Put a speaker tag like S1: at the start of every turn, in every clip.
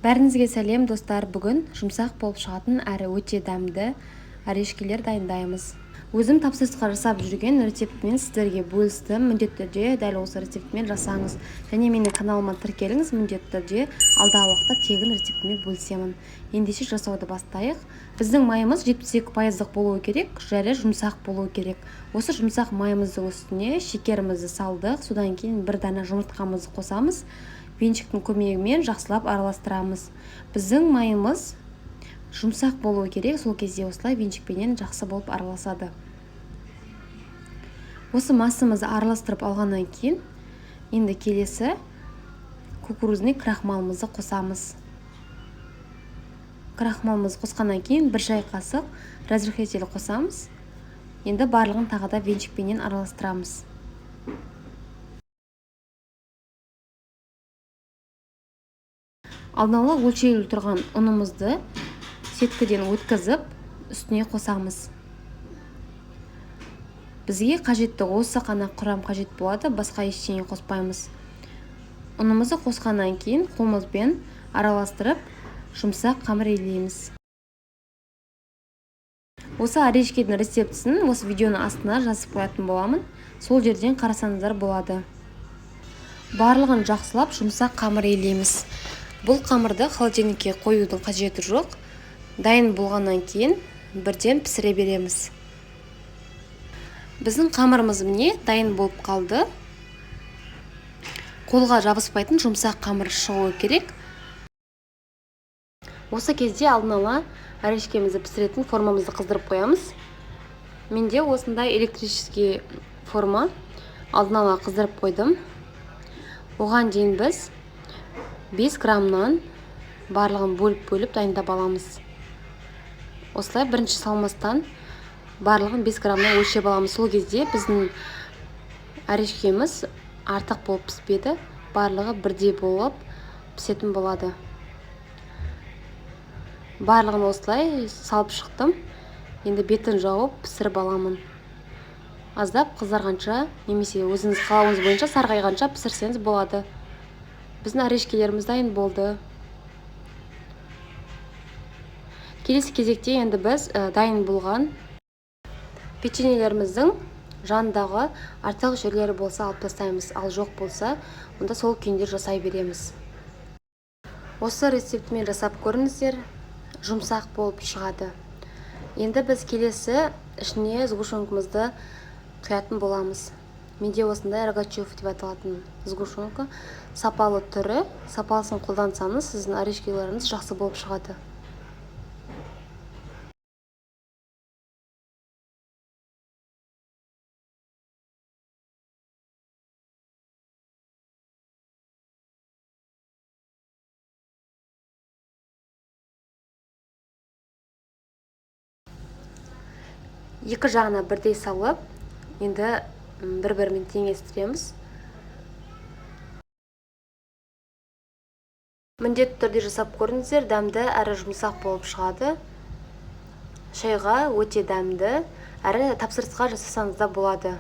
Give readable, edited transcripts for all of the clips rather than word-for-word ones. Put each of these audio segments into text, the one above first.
S1: Бәріңізге сәлем, достар! Бүгін жұмсақ болып шығатын әрі өте дәмді орешкилер дайындаймыз. Өзім тапсырысқа жасап жүрген рецептімен сіздерге бөлістім. Міндетті түрде дәл осы рецептімен жасаңыз. Және менің каналыма тіркеліңіз, міндетті түрде алдағы уақытта тегін рецептімен бөлісемін. Ендеше жасауды бастайық. Біздің майымыз 72 пайыздық болуы керек, және жұмсақ болуы керек. Осы жұмсақ майымыздың үстіне шекерімізді салдық. Содан кейін бір дана жұмыртқамызды қосамыз. Венчиктің көмегімен жақсылап араластырамыз. Біздің майымыз жұмсақ болуы керек, сол кезде осылай венчикпенен жақсы болып араласады. Осы массамызды араластырып алғаннан кейін енді келесі кукурузный крахмалымызды қосамыз. Крахмалымызды қосқаннан кейін 1 шай қасық разрыхлитель қосамыз. Енді барлығын тағы да венчикпенен араластырамыз. Алдын ала өлшеулі тұрған ұнымызды сеткіден өткізіп, үстіне қосамыз. Бізге қажетті осы қана құрам қажет болады, басқа ештеңе қоспаймыз. Ұнымызды қосқаннан кейін қолымызбен араластырып, жұмсақ қамыр илейміз. Осы орешкидің рецептісін осы видеоның астына жазып қоятын боламын, сол жерден қарасаңыздар болады. Барлығын жақсылап жұмсақ қамыр илейміз. Бұл қамырды холодильникке қоюдың қажеті жоқ, дайын болғаннан кейін бірден пісіре береміз. Біздің қамырымыз, міне, дайын болып қалды. Қолға жабыспайтын жұмсақ қамыр шығуы керек. Осы кезде алдын ала орешкемізді пісіретін формамызды қыздырып қоямыз. Менде осындай электрический форма, алдын ала қыздырып қойдым. Оған дейін біз 5 граммнан барлығын бөліп-бөліп дайындап аламыз. Осылай бірінші салмастан барлығын 5 граммнан өлшеп аламыз. Сол кезде біздің орешкеміз артық болып піспеді, барлығы бірдей болып пісетін болады. Барлығын осылай салып шықтым. Енді бетін жауып пісіріп аламын. Аздап қызарғанша немесе өзіңіз қалауыңыз бойынша сарғайғанша пісірсеңіз болады. Біздің орешкелеріміз дайын болды. Келесі кезекте енді біз дайын болған печеньелеріміздің жанындағы артық жерлері болса, алып тастаймыз, ал жоқ болса, онда сол күйінде жасай береміз. Осы рецептімен жасап көріңіздер, жұмсақ болып шығады. Енді біз келесі ішіне сгущенкамызды құятын боламыз. Менде осындай «Рогачев» деп аталатын сгущенка, сапалы түрі. Сапалысын қолдансаңыз, сіздің орешкилеріңіз жақсы болып шығады. Екі жағына бірдей салып, енді бір бірімен теңестіреміз. Міндетті түрде жасап көріңіздер, дәмді әрі жұмсақ болып шығады. Шайға өте дәмді, әрі тапсырысқа жасасаңыз да болады.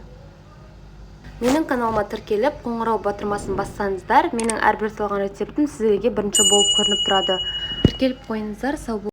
S1: Менің каналыма тіркеліп, қоңырау батырмасын бассаңыздар, менің әрбір салған рецептім сіздерге бірінші болып көрініп тұрады. Тіркеліп қойыңыздар. Сау.